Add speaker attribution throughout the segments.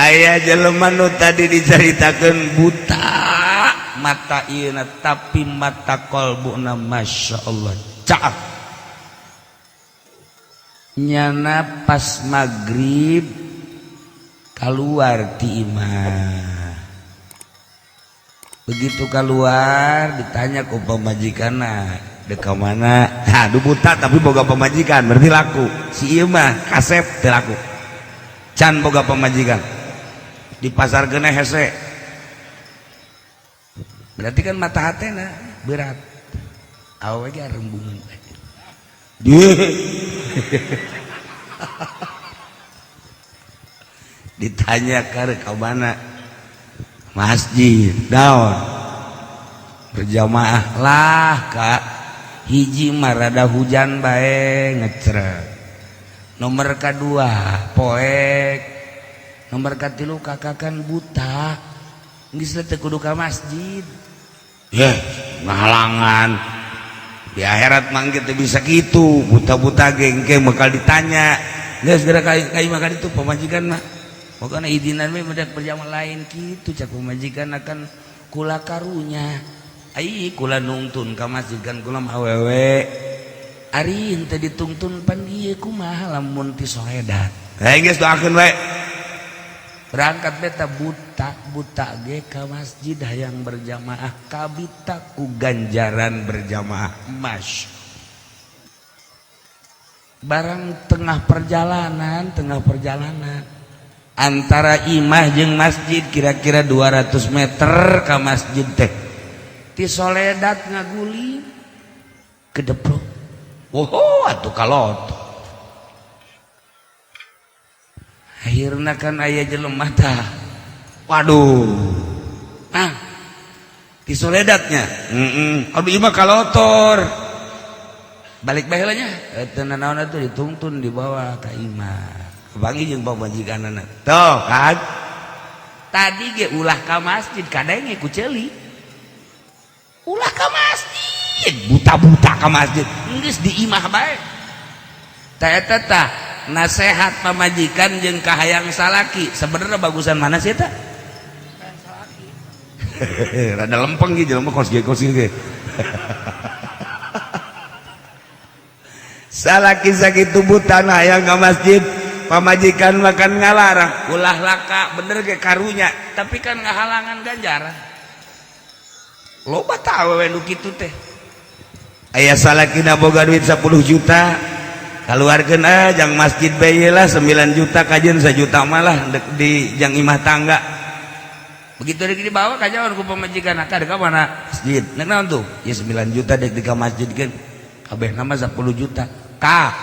Speaker 1: Aya jelema nu tadi dicaritakeun buta mata ieuna tapi mata qalbuna Masya Allah caah. Nyana pas maghrib keluar ti imah. Begitu keluar ditanya ku pamajikanna, "Dek ka mana?" Nah, du buta tapi boga pamajikan berarti laku. Si ieu mah kasep teu laku. Can boga pamajikan. Di pasar gene hese. Berarti kan mata hatena berat. Awewe ge rembungan. Ditanya ka mana? Masjid. Daun berjamaah lah kak. Hiji mah rada hujan bae ngecrek. Nomor kedua poek. Nomor katilu kakak kan buta. Geus teu kudu ka masjid. Yeh, ngahalangan. Di akhirat mah teu bisa kitu, buta-buta gengke bakal ditanya. Geus geura ka imah ka ditu pamajikan mah. Pokoknya izinan we mendak berjamaah lain kitu cak pamajikan akan kula karunya. Ai kula nungtun ka masjid kan kula mah awewe. Ari henteu ditungtun pan ieu kumaha lamun ti soledat. Hei geus doakeun we. Berangkat beta buta buta ge ka masjid hayang berjamaah kabita ku ganjaran berjamaah mas. Barang tengah perjalanan antara imah jeung masjid kira-kira 200 meter ka masjid teh. Ti soledat ngaguli kedeplok. Woho atuh kaloto. Akhirna kan aya jelema tah. Waduh. Ah. Ti soledatnya. Heeh. Aduh imah kalotor. Balik bae heula nya. Teu nanaon atuh ditungtun dibawa ka imah. Kebangi jeung pamajikanana. Tuh kan. Tadi ge ulah ka masjid kadenge ku ceuli. Ulah ka masjid, buta-buta ka masjid. Geus di imah bae. Tah eta tah nasehat pamajikan jeung kahayang salaki. Sebenarnya bagusan mana sih eta? Salaki. Rada lempeng ge jelema kos ge kos ge. Salaki sakitu buta hayang ka masjid, pamajikan makan ngalarang, ulah laka bener ge karunya, tapi kan ngahalangan ganjaran. Loba tah awewe nu kitu teh. Aya salakina boga duit 10 juta, kaluarkeun ah jang masjid bae lah 9 juta kajeun 1 juta malah di jang imah tangga. Begitu deuk dibawa kajawan ku pamajikan ka ka mana? Masjid. Nek naon tuh? Ya 9 juta deuk di ka masjid keun. Kabeh nama 10 juta. Ka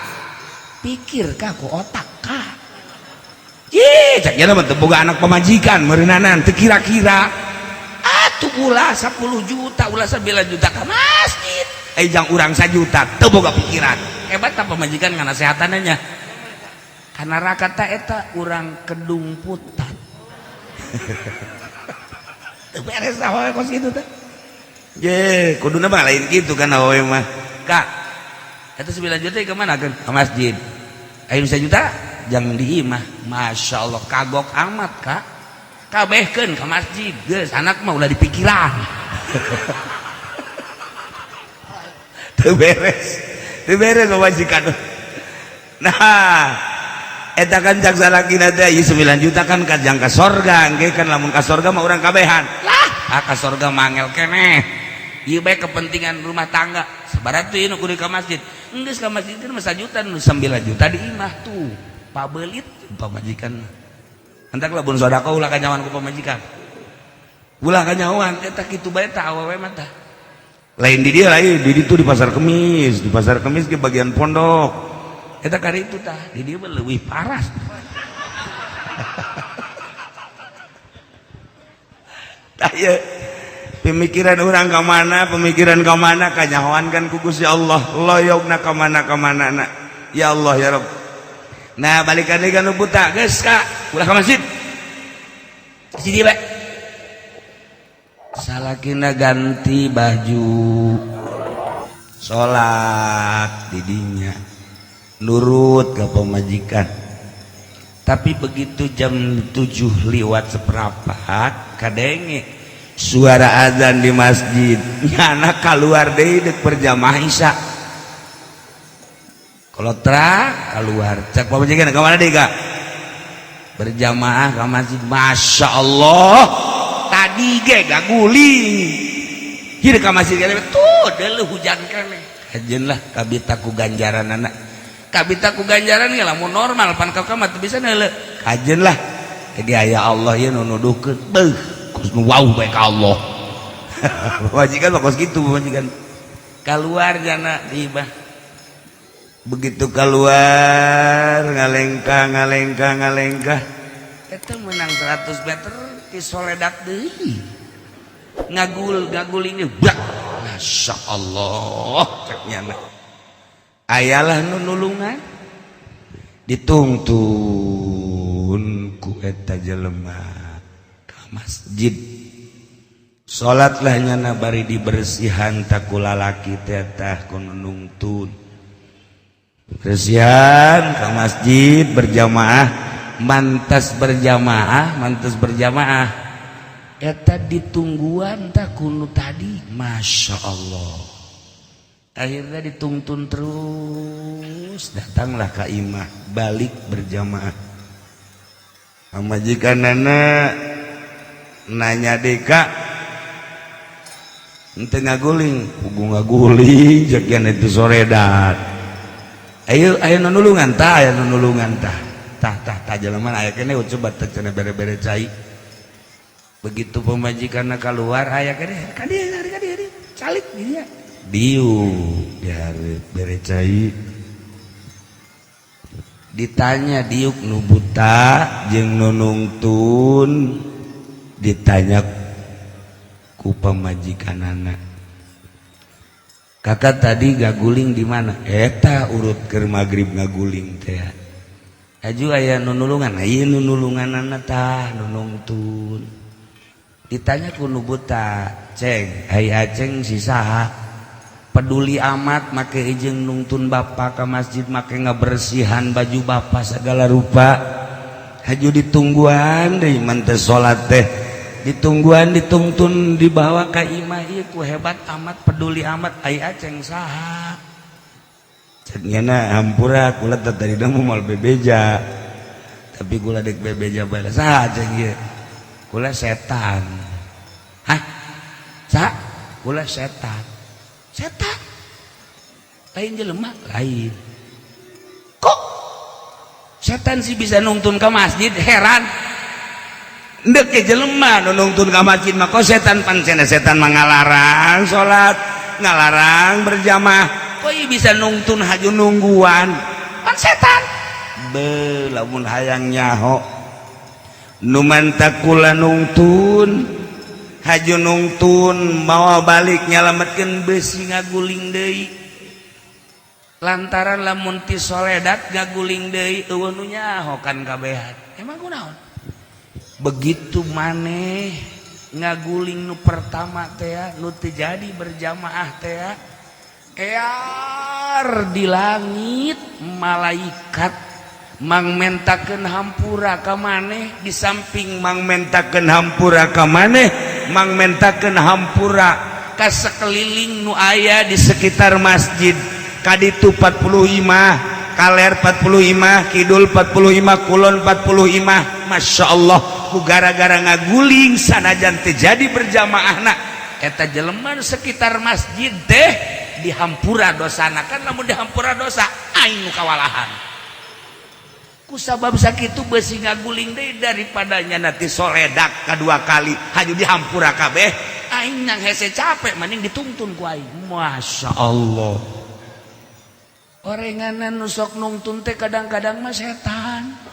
Speaker 1: pikir ka ku otak ka. Ye, cak nya mah teu boga anak pamajikan meureunana teu kira-kira. Atuh ulah 10 juta, ulah 9 juta ka masjid. Eh jang urang 1 juta teu boga pikiran. Hebat tah pamajikan nganasehatanna nya. Kana rakata eta urang kedung putat. Teu beres awewe kos kitu teh. Ye, kuduna mah lain kitu kan awewe mah. Kak, eta 9 juta ke mana kan? Ke masjid. Ayo 1 juta jangan di imah. Masya Allah kagok amat kak. Kabehkeun ke masjid. Geus anak mah ulah dipikiran. Teu beres. Teu beres pamajikan. Nah, eta kan cak salakina teh ieu 9 juta kan kajang ka sorga, engke kan lamun ka sorga mah urang kabehan. Lah, ah ka sorga mangel keneh. Ieu bae kepentingan rumah tangga. Sabarat tuh ieu nu kudu ka masjid. Geus ka masjid kan mah 1 juta nu 9 juta di imah tuh. Pabelit pamajikan. Entak lamun sedekah ulah kanyawan ku pamajikan. Ulah kanyawan eta kitu bae tah awewe mah tah. Lain di dia lain, di ditu di pasar Kemis, di pasar Kemis ke bagian pondok. Eta kari itu tah, di dieu mah leuwih parah. Tah ieu pemikiran urang ka mana, pemikiran ka mana kanyahoan kan ku Gusti Allah, loyogna ka mana ka mana na. Ya Allah ya Rabb. Nah, balikan deui ka nu buta, geus ka, ulah ka masjid. Sini bae. Salakina ganti baju. Salat didinya. Nurut ka pamajikan. Tapi begitu jam 7 liwat seperempat kadenge suara azan di masjid, nyana keluar deui dek berjamaah isya. Kalau tra keluar, cek pamajikan, "Ka mana deui, Kak?" "Berjamaah ke masjid." "Masya Allah, tadi ge gaguling ieu ka masjid tuh, deuleu hujan keneh." Kajeun lah kabita ku ganjaran anak, kabita ku ganjaran ge. Lamun normal pan ka mah teu bisa neuleu. Kajeun lah ge aya Allah ieu nu nuduhkeun, beuh, kos nu wau bae ka Allah. Pamajikan mah kos kitu. Pamajikan keluar jana di imah. Begitu keluar, ngalengkah, ngalengkah, ngalengkah, eta menang 100 meter tisoledak deui, ngagul ngaguling bak. Masya Allah, cek nyana, ayalah nu nulungan, ditungtun ku eta jelema ka masjid. Salatlah nyana, bari dibersihan tak ku lalaki teh tah ku nungtun bersihan ke masjid berjamaah. Mantas berjamaah, mantas berjamaah, eta ditungguan tak kunu tadi. Masya Allah, akhirnya ditungtun terus, datanglah ke imah, balik berjamaah. Pamajikanana nanya, "Deka ente ngaguling?" "Pugu ngaguling," cekian itu soredat. "Ayo, ayo nulungan tah, ayo nulungan tah, tah, tah, tah, jelema aya kene, coba teh cenah bere-bere cai." Begitu pamajikanna keluar, aya kene, ka dieu, ka dieu, calik dia, diuk dihareup, bere cai. Ditanya diuk nu buta jeung nu nungtun. Ditanya ku pamajikanana, "Kakak tadi gaguling di mana?" "Eta urut keur magrib ngaguling teh." "Aju aya nu nulungan?" "Aya nu nulunganana tah, nu nungtun." Ditanya ku nu buta, "Ceng, ai Aceng si saha? Peduli amat make ijeng nungtun bapak ke masjid, make ngabersihan baju bapak segala rupa. Haju ditungguan deui man teh, salat teh ditungguan, ditungtun, dibawa ka imah ieu ku, hebat amat, peduli amat. Ai Aceng saha?" Cek nyana, "Hampura, kula teh tadi moal bebeja, tapi kula dek bebeja bae." "Saha Aceng ieu?" "Kula setan." "Hah, saha?" "Kula setan." "Setan? Lain jelema?" "Lain." "Kok setan sih bisa nungtun ke masjid? Heran." Ndek ke jelema nu nungtun ka masjid mah, kok setan? Pan setan mah ngalarang salat, ngalarang berjamaah. Kok ieu bisa nungtun, haju nungguan? Pan setan." Be, lamun hayang nyaho nu mantak kula nungtun, haju nungtun, mawa balik nyalametkeun besi ngaguling deui, lantaran lamun ti soledat ngaguling deui eueuh nu nyaho kan kabehan. Emang kunaon? Begitu maneh ngaguling nu pertama teh, nu teu jadi berjamaah teh, ear di langit malaikat mangmentakeun hampura ka maneh. Di samping mangmentakeun hampura ka maneh, mangmentakeun hampura ka sekeliling nu aya di sekitar masjid. Kaditu 40 imah, kaler 40 imah, kidul 40 imah, kulon 40 imah. Masya Allah, ku gara-gara ngaguling sanajan terjadi berjamaah nak eta jelema sekitar masjid teh dihampura dosana. Kan lamun dihampura dosa, aing nu kawalahan. Ku sabab sakitu besi ngaguling deui, daripada nanti soledak kedua kali haju dihampura kabeh, aing nang hese capek, mending dituntun ku aing. Masya Allah, orenganan nu sok nungtun teh kadang-kadang mah setan.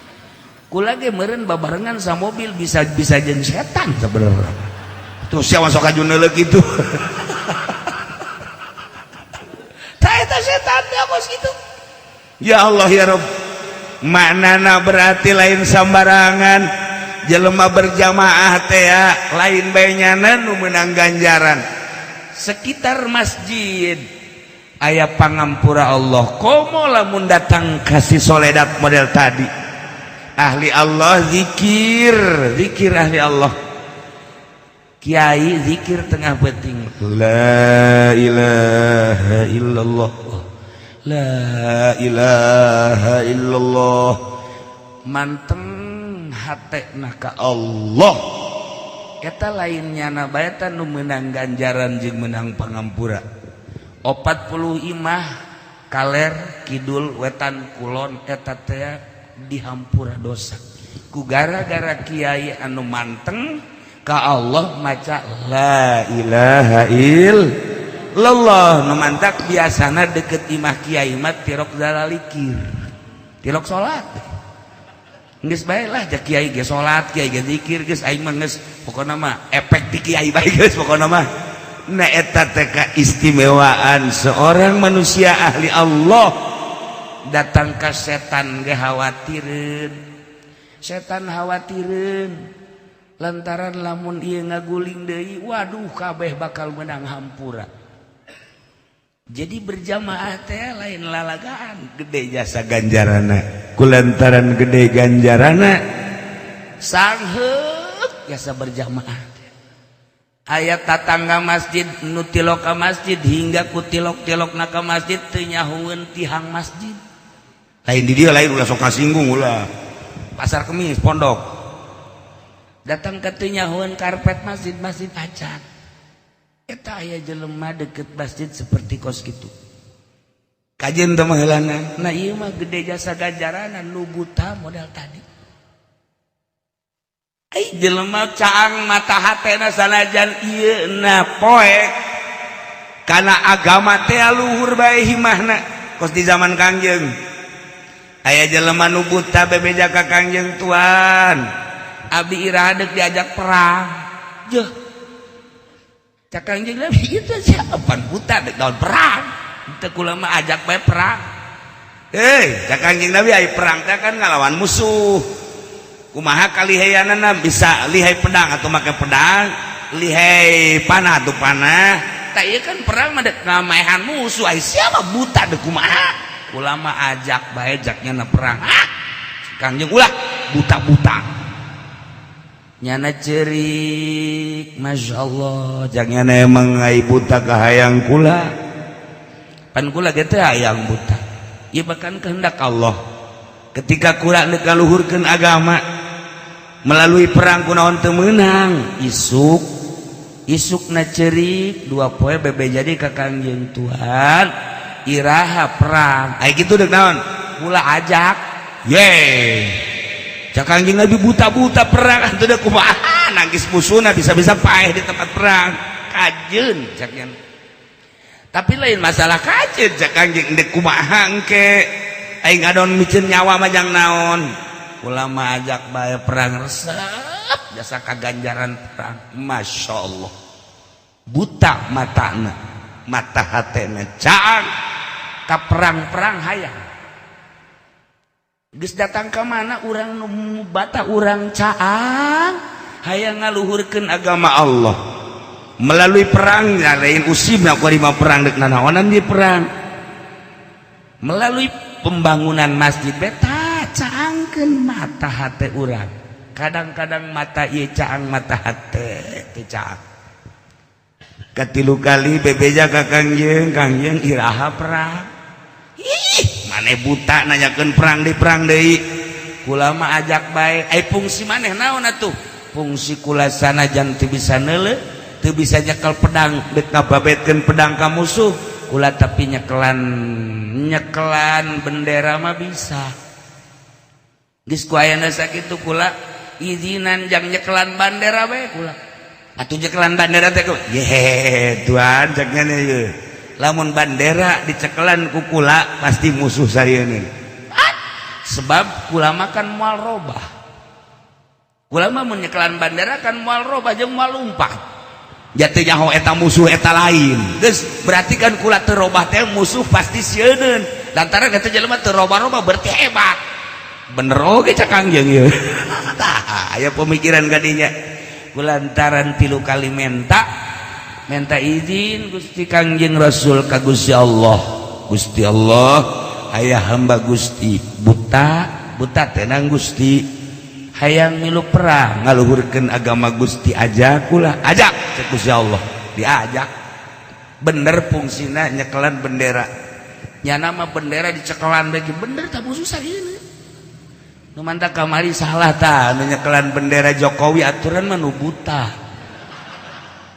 Speaker 1: Kula ge meureun babarengan sama mobil, bisa bisa jeung setan sebenarnya. Tuh, siapa sok aju neuleuh kitu? Tah, eta setan teh kos kitu. Ya Allah ya Rob, maknana berarti lain sambarangan jelema berjamaah teh ya, lain bae nyana nu meunang ganjaran. Sekitar masjid aya pangampura Allah, komo lamun datang kasih soledat model tadi. Ahli Allah zikir, zikir ahli Allah. Kiai zikir tengah peuting, la ilaha illallah, la ilaha illallah, manteng hatena ka Allah. Eta lainnya na bae nu menang ganjaran jeung menang pangampura. 40 imah kaler kidul wetan kulon eta teh dihampura dosa ku gara-gara kiai anu manteng ka Allah maca la ilaha illallah. Nu mantak biasana deket imah kiai mah tirok zalalikir, tirok salat. Geus bae lah, ja kiai ge salat, kiai ge zikir, geus aing mah geus pokona mah efek di kiai bae geus pokona mah. Nah, eta teh keistimewaan seorang manusia ahli Allah. Datang ke setan ge khawatireun, setan khawatireun lantaran lamun ieu ngaguling deui, waduh, kabeh bakal menang hampura. Jadi berjamaah teh lain lalagaan, gede jasa ganjarana. Kulantaran gede ganjarana, sangheuk jasa berjamaah teh. Aya tatangga masjid nu tilok ka masjid, hingga ku tilok-tilok na ka masjid teu nyahueun tihang masjid. Lain di dia, lain, ulah sok kasinggung, ulah. Pasar Kemis pondok datang ke teu nyahueun karpet masjid, masjid acan. Eta aya jelema deket masjid seperti kos gitu, kajen teh mah heulana. Nah, ieu mah gede jasa ganjarana nu buta modal tadi. Ai jelema caang mata hatena, sanajan ieu na poek kana agama teh luhur bae himahna. Kos di zaman Kangjeng aya jelema nu buta bebeja ka Kangjeng, "Tuan, abdi iraha deuk diajak perang?" Jeuh, cak Kangjeng Nabi, itu siapa buta dek daun perang? Teu, kula mah ajak bae perang. Hei, cak Kangjeng Nabi, ai perang teh kan ngalawan musuh, kumaha kalihayanana? Bisa lihai pedang atau make pedang, lihai panah atau panah. Tak, iya kan perang mah dek ngamaehan musuh. Ai siapa buta dek kumaha? Kula mah ajak bae jaknya na perang. Ah, Kangjeng, ulah buta-buta. Nyana cerik, masya Allah, jangan emang ai buta kahayang kula, pan kula ge teh hayang buta. Ieu bahkan kehendak Allah ketika kula dek ngaluhurkeun agama melalui perang, kunaon teu meunang. Isuk isuk na cerik 2 poe bebe jadi ka Kangjeng, "Tuhan, iraha perang?" Ai kitu dek naon? Kula ajak ye. Cak Kangjeng Nabi, buta-buta perang atuh dek kumaha? Nangis musuhna bisa-bisa paeh di tempat perang. Kajeun, cak nya. Tapi lain masalah kajeun, cak Kangjeng, dek kumaha engke aing ngadon miceun nyawa mah jang naon? Kula mah ajak bae perang, resep jasa kaganjaran perang. Masya Allah, buta matana, mata hatena caang ka perang-perang hayang. Geus datang ke mana urang nu bata, urang caang hayang ngaluhurkeun agama Allah melalui perang. Ya lain usibna ku lima perang dek nanaonan di perang melalui pembangunan masjid beta caangkeun mata hate urang. Kadang-kadang mata ieu caang, mata hate teu caang. Katilu kali bebeja ka Kangjeng, "Kangjeng, iraha perang?" "Ih, maneh buta nanyakeun perang di perang deui. Kula mah ajak bae." Ai fungsi maneh naon atuh? Fungsi kula sanajan teu bisa neuleuh, teu bisa nyekel pedang dek ngababetkeun pedang ka musuh kula, tapi nyekelan nyekelan bendera mah bisa. Geus ku ayana sakitu kula izinan jang nyekelan bandera bae kula atuh. Nyekelan bandera teh ye tuan, cek nya ye, lamun bandera dicekelan ku kula pasti musuh sarieun, sebab kula makan moal robah. Kula mah mun nyekelan bandera kan moal robah jeung moal lumpat, jatuh nyaho eta musuh eta lain. Geus berarti kan kula teu robah teh musuh pasti sieun, lantaran eta jelema teu robah-robah berarti hebat. Bener oge cak Kangjeng ieu. Tah, aya pemikiran kadinya. Kulantaran tilu kali menta menta izin Gusti Kangjeng Rasul ka Gusti Allah, "Gusti Allah, aya hamba Gusti buta." Buta tenang Gusti, hayang milu perang ngaluhurkeun agama Gusti, ajak ulah, ajak cek Gusti Allah. Diajak bener fungsina nyekelan bendera, nyana mah bendera dicekelan bagi bener tak musuh sarieun. Nu mantak kamari salah tah nu nyekelan bendera Jokowi, aturan mah nu buta.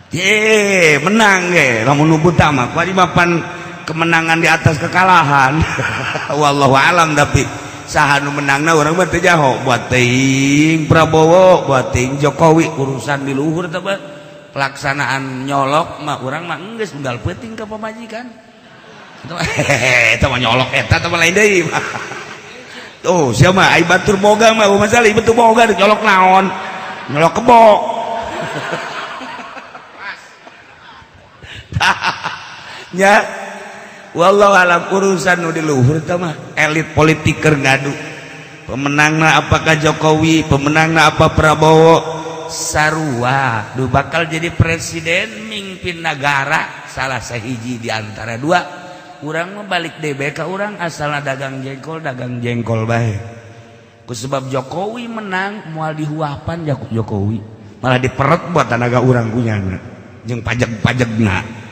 Speaker 1: Ye, menang ge lamun nu buta mah kuari mah pan kemenangan di atas kekalahan. Wallahu alam, tapi saha nu menangna urang mah teu jaho, buat teuing Prabowo, buat teuing Jokowi, urusan di luhur teh pelaksanaan nyolok mah urang mah geus unggal peuting ka pamajikan. Eta mah nyolok, eta teh mah lain deui. Tuh sia mah ai batur boga mah masalah ieu boga nyolok naon, nyolok kebo nya. Wallahu alam, urusan nu di luhur teh mah elit politik keur ngadu pemenangna apakah Jokowi, pemenangna apa Prabowo, sarua du bakal jadi presiden mimpin negara salah sahiji di antara dua. Urang mah balik DBK, urang asalna dagang jengkol, dagang jengkol bae. Ku sebab Jokowi menang moal dihuapan Jokowi, malah diperet buat tenaga urang kunyana jeung pajak-pajagna.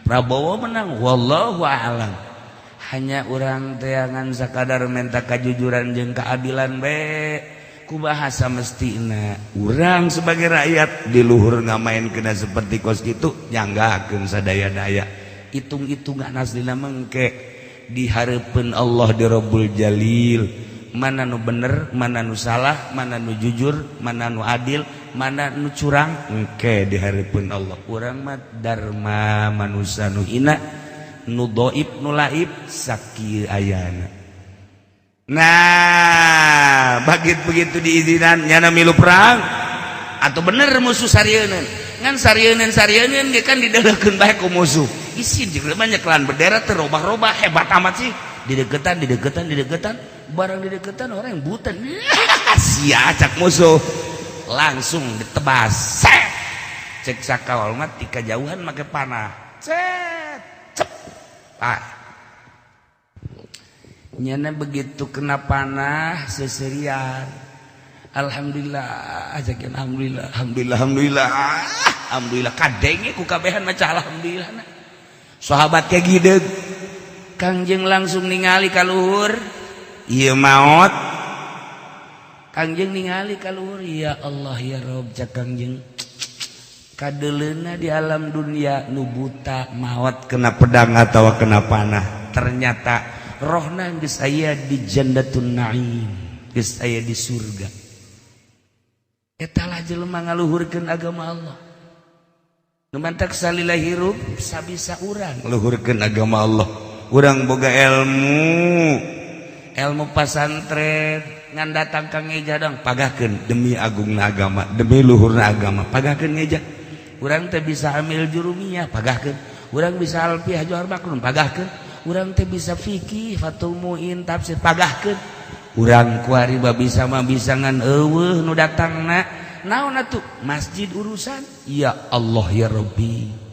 Speaker 1: Prabowo menang, wallahu a'lam, hanya urang teangan sakadar minta kajujuran jeung keadilan be ku bahasa mestina urang sebagai rakyat di luhur ngamain kena seperti kos gitu, nyanggakeun sadaya-daya hitung-hitungan aslina mengke di hareupeun Allah, di Rabbul Jalil, mana nu bener, mana nu salah, mana nu jujur, mana nu adil, mana nu curang, engke di hareupeun Allah. Urang mah dharma manusia nu hina, nu doib, nu laib sakieu ayana. Nah, begitu begitu diizinan nyana milu perang atau bener musuh sarieun, ngan sarieun sarieun ge kan dideukeun bae ku musuh. Isin jeung nyekelan bendera teh robah-robah, hebat amat sih, dideketan, dideketan, dideketan, barang dideketan orang yang buta sia cak musuh, langsung ditebas set cek sakawal mah ti kajauhan make panah, cet cep. Ah, nyana begitu kena panah seserian, alhamdulillah aja, alhamdulillah, alhamdulillah, alhamdulillah, alhamdulillah, kadenge ku kabehan maca alhamdulillah. Nah, sahabat kayak gideg, Kangjeng langsung ningali ka luhur, ieu maot. Kangjeng ningali ka luhur, ya Allah ya Rob, cak Kangjeng, kadeleuna di alam dunia nu buta maot kena pedang atau kena panah, ternyata rohna geus aya di Jannatun Naim, geus aya di surga. Eta lah jelema ngaluhurkeun agama Allah. Nu mantak salila hirup sabisa urang luhurkeun agama Allah. Urang boga ilmu, ilmu pasantren, ngan datang ka ngeja dong, pagahkeun demi agungna agama, demi luhurna agama, pagahkeun ngeja. Urang teh bisa amil jurumiyah, pagahkeun. Urang bisa alfiah Johar Maklum, pagahkeun. Urang teh bisa fikih, Fathul Muin, tafsir, pagahkeun. Urang kuari bisa mah bisa, ngan eueuh nu datangna. Naon atuh, masjid urusan, ya Allah ya Rabbi.